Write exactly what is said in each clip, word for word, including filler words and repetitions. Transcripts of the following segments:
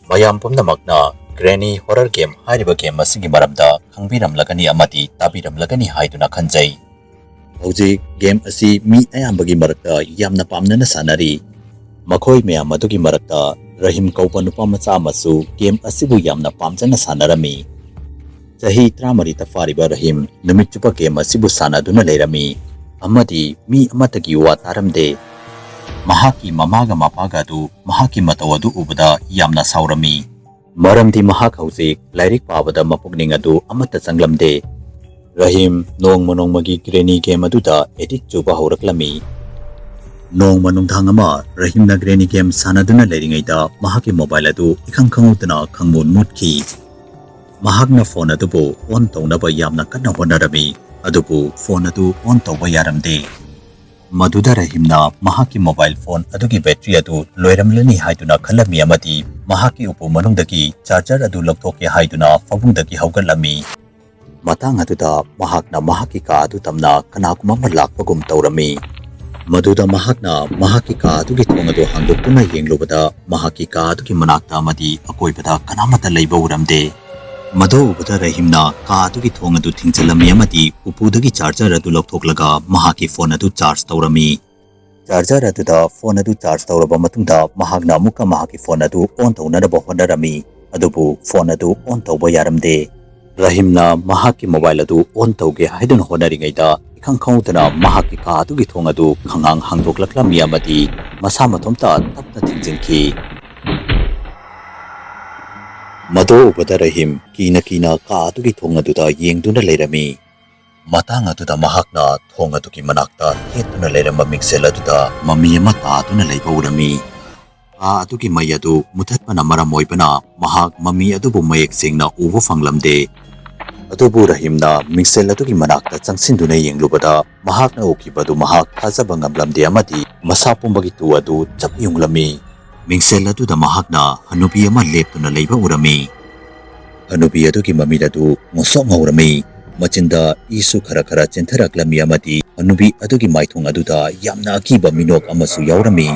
ꯃꯌꯥꯝ ꯄꯨꯝꯅꯃꯛꯅ Granny Horror Game ꯍꯥꯏꯔꯤꯕ game ꯑꯁꯤꯒꯤ ꯃꯔꯝꯗ ꯈꯪꯕꯤꯔꯝꯂꯒꯅꯤ ꯑꯃꯗꯤ ꯇꯥꯕꯤꯔꯝꯂꯒꯅꯤ ꯍꯥꯏꯗꯨꯅ ꯈꯟꯖꯩ꯫ ꯍꯧꯖꯤꯛ game ꯑꯁꯤ ꯃꯤ ꯑꯌꯥꯝꯕꯒꯤ ꯃꯔꯛꯇ ꯌꯥꯝꯅ ꯄꯥꯝꯅꯅ ꯁꯥꯟꯅꯔꯤ꯫ ꯃꯈꯣꯏ ꯃꯌꯥꯝ ꯑꯗꯨꯒꯤ ꯃꯔꯛꯇ ꯔꯍꯤꯝ ꯀꯧꯕ ꯅꯨꯄꯥ ꯃꯆꯥ ꯑꯃꯁꯨ game ꯑꯁꯤꯕꯨ ꯌꯥꯝꯅ ꯄꯥꯝꯖꯅ ꯁꯥꯟꯅꯔꯝꯃꯤ꯫ ꯆꯍꯤ ꯇꯔꯥꯃꯔꯤꯇ ꯐꯥꯔꯤꯕ ꯔꯍꯤꯝ ꯅꯨꯃꯤꯠ ꯆꯨꯞꯄ game ꯑꯁꯤꯕꯨ ꯁꯥꯟꯅꯗꯨꯅ ꯂꯩꯔꯝꯃꯤ ꯑꯃꯗꯤ ꯃꯤ ꯑꯃꯠꯇꯒꯤ ꯋꯥ ꯇꯥꯔꯝꯗꯦ꯫ ꯃꯍꯥꯛꯀꯤ ꯃꯃꯥꯒ ꯃꯄꯥꯒ ꯑꯗꯨ ꯃꯍꯥꯛꯀꯤ ꯃꯇꯧ ꯑꯗꯨ ꯎꯕꯗ ꯌꯥꯝꯅ ꯁꯥꯎꯔꯝꯃꯤ꯫ ꯃꯔꯝꯗꯤ ꯃꯍꯥꯛ ꯍꯧꯖꯤꯛ ꯂꯥꯏꯔꯤꯛ ꯄꯥꯕꯗ ꯃꯄꯨꯛꯅꯤꯡ ꯑꯗꯨ ꯑꯃꯠꯇ ꯆꯪꯂꯝꯗꯦ꯫ ꯔꯍꯤꯝ ꯅꯣꯡꯃ ꯅꯣꯡꯃꯒꯤ Granny Game ꯑꯗꯨꯗ addict ꯆꯨꯕ ꯍꯧꯔꯛꯂꯝꯃꯤ꯫ ꯅꯣꯡꯃ ꯅꯨꯡꯗꯥꯡ ꯑꯃ ꯔꯍꯤꯝꯅ Granny Game ꯁꯥꯟꯅꯗꯨꯅ ꯂꯩꯔꯤꯉꯩꯗ ꯃꯍꯥꯛꯀꯤ mobile ꯑꯗꯨ ꯏꯈꯪ ꯈꯪꯍꯧꯗꯅ ꯈꯪꯃꯨꯠ ꯃꯨꯠꯈꯤ꯫ ꯃꯍꯥꯛꯅ phone ꯑꯗꯨꯕꯨ on ꯇꯧꯅꯕ ꯌꯥꯝꯅ ꯀꯟꯅ ꯍꯣꯠꯅꯔꯝꯃꯤ, ꯑꯗꯨꯕꯨ phone ꯑꯗꯨ on ꯇꯧꯕ ꯌꯥꯔꯝꯗꯦ꯫ ꯃꯗꯨꯗ ꯔꯍꯤꯝꯅ ꯃꯍꯥꯛꯀꯤ mobile phone ꯑꯗꯨꯒꯤ battery ꯑꯗꯨ ꯂꯣꯏꯔꯝꯂꯅꯤ ꯍꯥꯏꯗꯨꯅ ꯈꯜꯂꯝꯃꯤ ꯑꯃꯗꯤ ꯃꯍꯥꯛꯀꯤ ꯎꯄꯨ ꯃꯅꯨꯡꯗꯒꯤ charger ꯑꯗꯨ ꯂꯧꯊꯣꯛꯀꯦ ꯍꯥꯏꯗꯨꯅ ꯐꯃꯨꯡꯗꯒꯤ ꯍꯧꯒꯠꯂꯝꯃꯤ꯫ ꯃꯇꯥꯡ ꯑꯗꯨꯗ ꯃꯍꯥꯛꯅ ꯃꯍꯥꯛꯀꯤ ꯀꯥ ꯑꯗꯨ ꯇꯝꯅ ꯀꯅꯥꯒꯨꯝꯕ ꯑꯃ ꯂꯥꯛꯄꯒꯨꯝ ꯇꯧꯔꯝꯃꯤ꯫ ꯃꯗꯨꯗ ꯃꯍꯥꯛꯅ ꯃꯍꯥꯛꯀꯤ ꯀꯥ ꯑꯗꯨꯒꯤ ꯊꯣꯡ ꯑꯗꯨ ꯍꯥꯡꯗꯣꯛꯇꯨꯅ ꯌꯦꯡꯂꯨꯕꯗ ꯃꯍꯥꯛꯀꯤ ꯀꯥ ꯑꯗꯨꯒꯤ ꯃꯅꯥꯛꯇ ꯑꯃꯗꯤ ꯑꯀꯣꯏꯕꯗ ꯀꯅꯥꯃꯠꯇ ꯂꯩꯕ ꯎꯔꯝꯗꯦ꯫ ꯃꯗꯨ ꯎꯕꯗ ꯔꯍꯤꯝꯅ ꯀꯥ ꯑꯗꯨꯒꯤ ꯊꯣꯡ ꯑꯗꯨ ꯊꯤꯡꯖꯤꯜꯂꯝꯃꯤ ꯑꯃꯗꯤ ꯎꯄꯨꯗꯒꯤ charger ꯑꯗꯨ ꯂꯧꯊꯣꯛꯂꯒ ꯃꯍꯥꯛꯀꯤ phone ꯑꯗꯨ charge ꯇꯧꯔꯝꯃꯤ꯫ Charger ꯑꯗꯨꯗ phone ꯑꯗꯨ charge ꯇꯧꯔꯕ ꯃꯇꯨꯡꯗ ꯃꯍꯥꯛꯅ ꯑꯃꯨꯛꯀ ꯃꯍꯥꯛꯀꯤ phone ꯑꯗꯨ on ꯇꯧꯅꯅꯕ ꯍꯣꯠꯅꯔꯝꯃꯤ, ꯑꯗꯨꯕꯨ phone ꯑꯗꯨ on ꯇꯧꯕ ꯌꯥꯔꯝꯗꯦ꯫ ꯔꯍꯤꯝꯅ ꯃꯍꯥꯛꯀꯤ mobile ꯑꯗꯨ on ꯇꯧꯒꯦ ꯍꯥꯏꯗꯨꯅ ꯍꯣꯠꯅꯔꯤꯉꯩꯗ ꯏꯈꯪ ꯈꯪꯍꯧꯗꯅ ꯃꯍꯥꯛꯀꯤ ꯀꯥ ꯑꯗꯨꯒꯤ ꯊꯣꯡ ꯑꯗꯨ ꯈꯪꯍꯥꯡ ꯍꯥꯡꯗꯣꯛꯂꯛꯂꯝꯃꯤ ꯑꯃꯗꯤ ꯃꯁꯥ ꯃꯇꯣꯝꯇ ꯇꯞꯅ ꯊꯤꯡꯖꯤꯟꯈꯤ꯫ ꯃꯗꯨ ꯎꯕꯗ ꯔꯍꯤꯝ ꯀꯤꯅ ꯀꯤꯅ ꯀꯥ ꯑꯗꯨꯒꯤ ꯊꯣꯡ ꯑꯗꯨꯗ ꯌꯦꯡꯗꯨꯅ ꯂꯩꯔꯝꯃꯤ꯫ ꯃꯇꯥꯡ ꯑꯗꯨꯗ ꯃꯍꯥꯛꯅ ꯊꯣꯡ ꯑꯗꯨꯒꯤ ꯃꯅꯥꯛꯇ ꯊꯦꯠꯇꯨꯅ ꯂꯩꯔꯝꯕ ꯃꯤꯡꯁꯦꯜ ꯑꯗꯨꯗ ꯃꯃꯤ ꯑꯃ ꯇꯥꯗꯨꯅ ꯂꯩꯕ ꯎꯔꯝꯃꯤ꯫ ꯀꯥ ꯑꯗꯨꯒꯤ ꯃꯩ ꯑꯗꯨ ꯃꯨꯊꯠꯄꯅ ꯃꯔꯝ ꯑꯣꯏꯕꯅ ꯃꯍꯥꯛ ꯃꯃꯤ ꯑꯗꯨꯕꯨ ꯃꯌꯦꯛ ꯁꯦꯡꯅ ꯎꯕ ꯐꯪꯂꯝꯗꯦ꯫ ꯑꯗꯨꯕꯨ ꯔꯍꯤꯝꯅ ꯃꯤꯡꯁꯦꯜ ꯑꯗꯨꯒꯤ ꯃꯅꯥꯛꯇ ꯆꯪꯁꯤꯟꯗꯨꯅ ꯌꯦꯡꯂꯨꯕꯗ ꯃꯍꯥꯛꯅ ꯎꯈꯤꯕꯗꯨ ꯃꯍꯥꯛ ꯊꯥꯖꯕ ꯉꯝꯂꯝꯗꯦ ꯑꯃꯗꯤ ꯃꯁꯥ ꯄꯨꯝꯕꯒꯤ ꯇꯨ ꯑꯗꯨ ꯆꯞ ꯌꯨꯡꯂꯝꯃꯤ꯫ ꯃꯤꯡꯁꯦꯜ ꯑꯗꯨꯗ ꯃꯍꯥꯛꯅ ꯍꯅꯨꯕꯤ ꯑꯃ ꯂꯦꯞꯇꯨꯅ ꯂꯩꯕ ꯎꯔꯝꯃꯤ꯫ ꯍꯅꯨꯕꯤ ꯑꯗꯨꯒꯤ ꯃꯃꯤꯠ ꯑꯗꯨ ꯉꯧꯁꯣꯛ ꯉꯧꯔꯝꯃꯤ꯫ ꯃꯆꯤꯟꯗ ꯏꯁꯨ ꯈꯔ ꯈꯔ ꯆꯦꯟꯊꯔꯛꯂꯝꯃꯤ ꯑꯃꯗꯤ ꯍꯅꯨꯕꯤ ꯑꯗꯨꯒꯤ ꯃꯥꯏꯊꯣꯡ ꯑꯗꯨꯗ ꯌꯥꯝꯅ ꯑꯀꯤꯕ ꯃꯤꯅꯣꯛ ꯑꯃꯁꯨ ꯌꯥꯎꯔꯝꯃꯤ꯫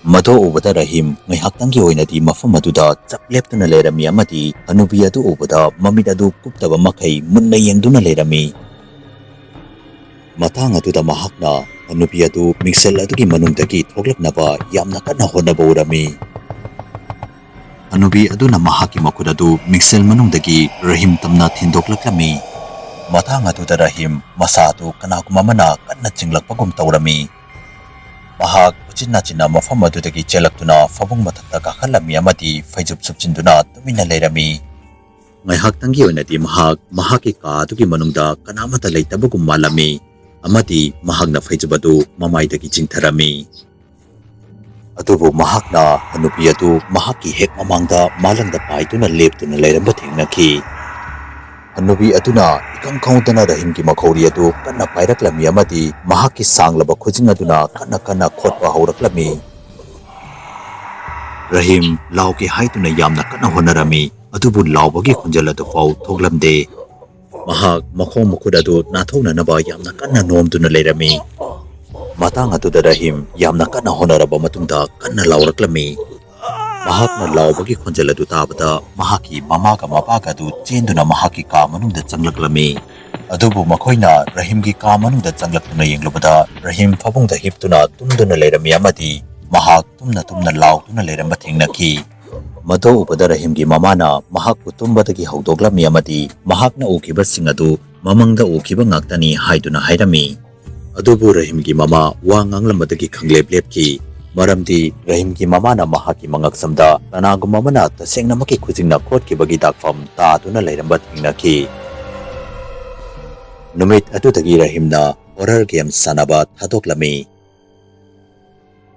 ꯃꯗꯨ ꯎꯕꯗ ꯔꯍꯤꯝ ꯉꯥꯏꯍꯥꯛꯇꯪꯒꯤ ꯑꯣꯏꯅꯗꯤ ꯃꯐꯝ ꯑꯗꯨꯗ ꯆꯞ ꯂꯦꯞꯇꯨꯅ ꯂꯩꯔꯝꯃꯤ ꯑꯃꯗꯤ ꯍꯅꯨꯕꯤ ꯑꯗꯨ ꯎꯕꯗ ꯃꯃꯤꯠ ꯑꯗꯨ ꯀꯨꯞꯇꯕ ꯃꯈꯩ ꯃꯨꯟꯅ ꯌꯦꯡꯗꯨꯅ ꯂꯩꯔꯝꯃꯤ꯫ ꯃꯇꯥꯡ ꯑꯗꯨꯗ ꯃꯍꯥꯛꯅ ꯍꯅꯨꯕꯤ ꯑꯗꯨ ꯃꯤꯡꯁꯦꯜ ꯑꯗꯨꯒꯤ ꯃꯅꯨꯡꯗꯒꯤ ꯊꯣꯛꯂꯛꯅꯕ ꯌꯥꯝꯅ ꯀꯟꯅ ꯍꯣꯠꯅꯕ ꯎꯔꯝꯃꯤ꯫ ꯍꯅꯨꯕꯤ ꯑꯗꯨꯅ ꯃꯍꯥꯛꯀꯤ ꯃꯈꯨꯠ ꯑꯗꯨ ꯃꯤꯡꯁꯦꯜ ꯃꯅꯨꯡꯗꯒꯤ ꯔꯍꯤꯝ ꯇꯝꯅ ꯊꯤꯟꯗꯣꯛꯂꯛꯂꯝꯃꯤ꯫ ꯃꯇꯥꯡ ꯑꯗꯨꯗ ꯔꯍꯤꯝ ꯃꯁꯥ ꯑꯗꯨ ꯀꯅꯥꯒꯨꯝꯕ ꯑꯃꯅ ꯀꯟꯅ ꯆꯤꯡꯂꯛꯄꯒꯨꯝ ꯇꯧꯔꯝꯃꯤ꯫ ꯃꯍꯥꯛ ꯎꯆꯤꯟ ꯅꯥꯆꯤꯟꯅ ꯃꯐꯝ ꯑꯗꯨꯗꯒꯤ ꯆꯦꯜꯂꯛꯇꯨꯅ ꯐꯃꯨꯡ ꯃꯊꯛꯇ ꯀꯥꯈꯠꯂꯝꯃꯤ ꯑꯃꯗꯤ ꯐꯩꯖꯨꯞ ꯁꯨꯞꯆꯤꯟꯗꯨꯅ ꯇꯨꯃꯤꯟꯅ ꯂꯩꯔꯝꯃꯤ꯫ ꯉꯥꯏꯍꯥꯛꯇꯪꯒꯤ ꯑꯣꯏꯅꯗꯤ ꯃꯍꯥꯛ ꯃꯍꯥꯛꯀꯤ ꯀꯥ ꯑꯗꯨꯒꯤ ꯃꯅꯨꯡꯗ ꯀꯅꯥꯃꯠꯇ ꯂꯩꯇꯕꯒꯨꯝ ꯃꯥꯜꯂꯝꯃꯤ ꯑꯃꯗꯤ ꯃꯍꯥꯛꯅ ꯐꯩꯖꯨꯞ ꯑꯗꯨ ꯃꯃꯥꯏꯗꯒꯤ ꯆꯤꯡꯊꯔꯝꯃꯤ꯫ ꯑꯗꯨꯕꯨ ꯃꯍꯥꯛꯅ ꯍꯅꯨꯕꯤ ꯑꯗꯨ ꯃꯍꯥꯛꯀꯤ ꯍꯦꯛ ꯃꯃꯥꯡꯗ ꯃꯥꯂꯪꯗ ꯄꯥꯏꯗꯨꯅ ꯂꯦꯞꯇꯨꯅ ꯂꯩꯔꯝꯕ ꯊꯦꯡꯅꯈꯤ꯫ ꯍꯅꯨꯕꯤ ꯑꯗꯨꯅ ꯏꯈꯪ ꯈꯪꯍꯧꯗꯅ ꯔꯍꯤꯝꯒꯤ ꯃꯈꯧꯔꯤ ꯑꯗꯨ ꯀꯟꯅ ꯄꯥꯏꯔꯛꯂꯝꯃꯤ ꯑꯃꯗꯤ ꯃꯍꯥꯛꯀꯤ ꯁꯥꯡꯂꯕ ꯈꯨꯖꯤꯡ ꯑꯗꯨꯅ ꯀꯟꯅ ꯀꯟꯅ ꯈꯣꯠꯄ ꯍꯧꯔꯛꯂꯝꯃꯤ꯫ ꯔꯍꯤꯝ ꯂꯥꯎꯒꯦ ꯍꯥꯏꯗꯨꯅ ꯌꯥꯝꯅ ꯀꯟꯅ ꯍꯣꯠꯅꯔꯝꯃꯤ, ꯑꯗꯨꯕꯨ ꯂꯥꯎꯕꯒꯤ ꯈꯣꯟꯖꯦꯜ ꯑꯗꯨꯐꯥꯎ ꯊꯣꯛꯂꯝꯗꯦ꯫ ꯃꯍꯥꯛ ꯃꯈꯣꯡ ꯃꯈꯨꯠ ꯑꯗꯨ ꯅꯥꯟꯊꯣꯛꯅꯅꯕ ꯌꯥꯝꯅ ꯀꯟꯅ ꯅꯣꯝꯗꯨꯅ ꯂꯩꯔꯝꯃꯤ꯫ ꯃꯇꯥꯡ ꯑꯗꯨꯗ ꯔꯍꯤꯝ ꯌꯥꯝꯅ ꯀꯟꯅ ꯍꯣꯠꯅꯔꯕ ꯃꯇꯨꯡꯗ ꯀꯟꯅ ꯂꯥꯎꯔꯛꯂꯝꯃꯤ꯫ ꯃꯍꯥꯛꯅ ꯂꯥꯎꯕꯒꯤ ꯈꯣꯟꯖꯦꯜ ꯑꯗꯨ ꯇꯥꯕꯗ ꯃꯍꯥꯛꯀꯤ ꯃꯃꯥꯒ ꯃꯄꯥꯒ ꯑꯗꯨ ꯆꯦꯟꯗꯨꯅ ꯃꯍꯥꯛꯀꯤ ꯀꯥ ꯃꯅꯨꯡꯗ ꯆꯪꯂꯛꯂꯝꯃꯤ꯫ ꯑꯗꯨꯕꯨ ꯃꯈꯣꯏꯅ ꯔꯍꯤꯝꯒꯤ ꯀꯥ ꯃꯅꯨꯡꯗ ꯆꯪꯂꯛꯇꯨꯅ ꯌꯦꯡꯂꯨꯕꯗ ꯔꯍꯤꯝ ꯐꯃꯨꯡꯗ ꯍꯤꯞꯇꯨꯅ ꯇꯨꯝꯗꯨꯅ ꯂꯩꯔꯝꯃꯤ ꯑꯃꯗꯤ ꯃꯍꯥꯛ ꯇꯨꯝꯅ ꯇꯨꯝꯅ ꯂꯥꯎꯗꯨꯅ ꯂꯩꯔꯝꯕ ꯊꯦꯡꯅꯈꯤ꯫ ꯃꯗꯨ ꯎꯕꯗ ꯔꯍꯤꯝꯒꯤ ꯃꯃꯥꯅ ꯃꯍꯥꯛꯄꯨ ꯇꯨꯝꯕꯗꯒꯤ ꯍꯧꯗꯣꯛꯂꯝꯃꯤ ꯑꯃꯗꯤ ꯃꯍꯥꯛꯅ ꯎꯈꯤꯕꯁꯤꯡ ꯑꯗꯨ ꯃꯃꯪꯗ ꯎꯈꯤꯕ ꯉꯥꯛꯇꯅꯤ ꯍꯥꯏꯗꯨꯅ ꯍꯥꯏꯔꯝꯃꯤ꯫ ꯑꯗꯨꯕꯨ ꯔꯍꯤꯝꯒꯤ ꯃꯃꯥ ꯋꯥ ꯉꯥꯡꯂꯝꯕꯗꯒꯤ ꯈꯪꯂꯦꯞ ꯂꯦꯞꯈꯤ, ꯃꯔꯝꯗꯤ ꯔꯍꯤꯝꯒꯤ ꯃꯃꯥꯅ ꯃꯍꯥꯛꯀꯤ ꯃꯉꯛꯁꯝꯗ ꯀꯅꯥꯒꯨꯝꯕ ꯑꯃꯅ ꯇꯁꯦꯡꯅꯃꯛꯀꯤ ꯈꯨꯖꯤꯡꯅ ꯈꯣꯠꯈꯤꯕꯒꯤ ꯗꯥꯛꯐꯝ ꯇꯥꯗꯨꯅ ꯂꯩꯔꯝꯕ ꯊꯦꯡꯅꯈꯤ꯫ ꯅꯨꯃꯤꯠ ꯑꯗꯨꯗꯒꯤ ꯔꯍꯤꯝꯅ ꯍꯣꯔꯔ ꯒꯦꯝ ꯁꯥꯟꯅꯕ ꯊꯥꯗꯣꯛꯂꯝꯃꯤ꯫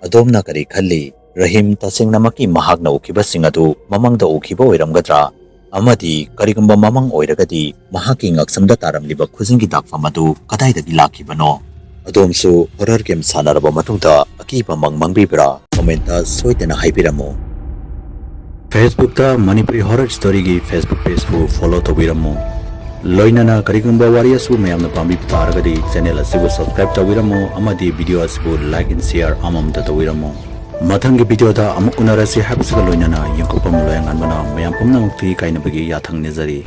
ꯑꯗꯣꯝꯅ ꯀꯔꯤ ꯈꯜꯂꯤ? ꯔꯍꯤꯝ ꯇꯁꯦꯡꯅꯃꯛꯀꯤ ꯃꯍꯥꯛꯅ ꯎꯈꯤꯕꯁꯤꯡ ꯑꯗꯨ ꯃꯃꯪꯗ ꯎꯈꯤꯕ ꯑꯣꯏꯔꯝꯒꯗ꯭ꯔꯥ? ꯑꯃꯗꯤ ꯀꯔꯤꯒꯨꯝꯕ ꯃꯃꯪ ꯑꯣꯏꯔꯒꯗꯤ ꯃꯍꯥꯛꯀꯤ ꯉꯛꯁꯝꯗ ꯇꯥꯔꯝꯂꯤꯕ ꯈꯨꯖꯤꯡꯒꯤ ꯗꯥꯛꯐꯝ ꯑꯗꯨ ꯀꯗꯥꯏꯗꯒꯤ ꯂꯥꯛꯈꯤꯕꯅꯣ? ꯑꯗꯣꯝꯁꯨ ꯍꯣꯔꯔ ꯒꯦꯝ ꯁꯥꯟꯅꯔꯕ ꯃꯇꯨꯡꯗ ꯑꯀꯤꯕ ꯃꯪ ꯃꯪꯕꯤꯕ꯭ꯔꯥ? ꯀꯃꯦꯟꯇ ꯁꯣꯏꯗꯅ ꯍꯥꯏꯕꯤꯔꯝꯃꯨ꯫ ꯐꯦꯁꯕꯨꯛꯇ ꯃꯅꯤꯄꯨꯔꯤ ꯍꯣꯔꯔ ꯁ꯭ꯇꯣꯔꯤꯒꯤ ꯐꯦꯁꯕꯨꯛ ꯄꯦꯖꯄꯨ ꯐꯣꯂꯣ ꯇꯧꯕꯤꯔꯝꯃꯨ꯫ ꯂꯣꯏꯅꯅ ꯀꯔꯤꯒꯨꯝꯕ ꯋꯥꯔꯤ ꯑꯁꯤꯕꯨ ꯃꯌꯥꯝꯅ ꯄꯥꯝꯕꯤꯕ ꯇꯥꯔꯒꯗꯤ ꯆꯦꯅꯦꯜ ꯑꯁꯤꯕꯨ ꯁꯕꯁꯀ꯭ꯔꯥꯏꯕ ꯇꯧꯕꯤꯔꯝꯃꯨ ꯑꯃꯗꯤ ꯚꯤꯗꯤꯑꯣ ꯑꯁꯤꯕꯨ ꯂꯥꯏꯛ ꯑꯦꯟ ꯁꯤꯌꯥꯔ ꯑꯃꯃꯝꯇ ꯇꯧꯕꯤꯔꯝꯃꯨ꯫ ꯃꯊꯪꯒꯤ video ꯗ ꯑꯃꯨꯛ ꯎꯅꯔꯁꯤ ꯍꯥꯏꯕꯁꯤꯒ ꯂꯣꯏꯅꯅ ꯌꯦꯡꯀꯣꯛꯄꯝ ꯂꯣꯌꯥꯉꯥꯟꯕꯅ ꯃꯌꯥꯝ ꯄꯨꯝꯅꯃꯛꯇ ꯀꯥꯏꯅꯕꯒꯤ ꯌꯥꯊꯪ ꯅꯤꯖꯔꯤ꯫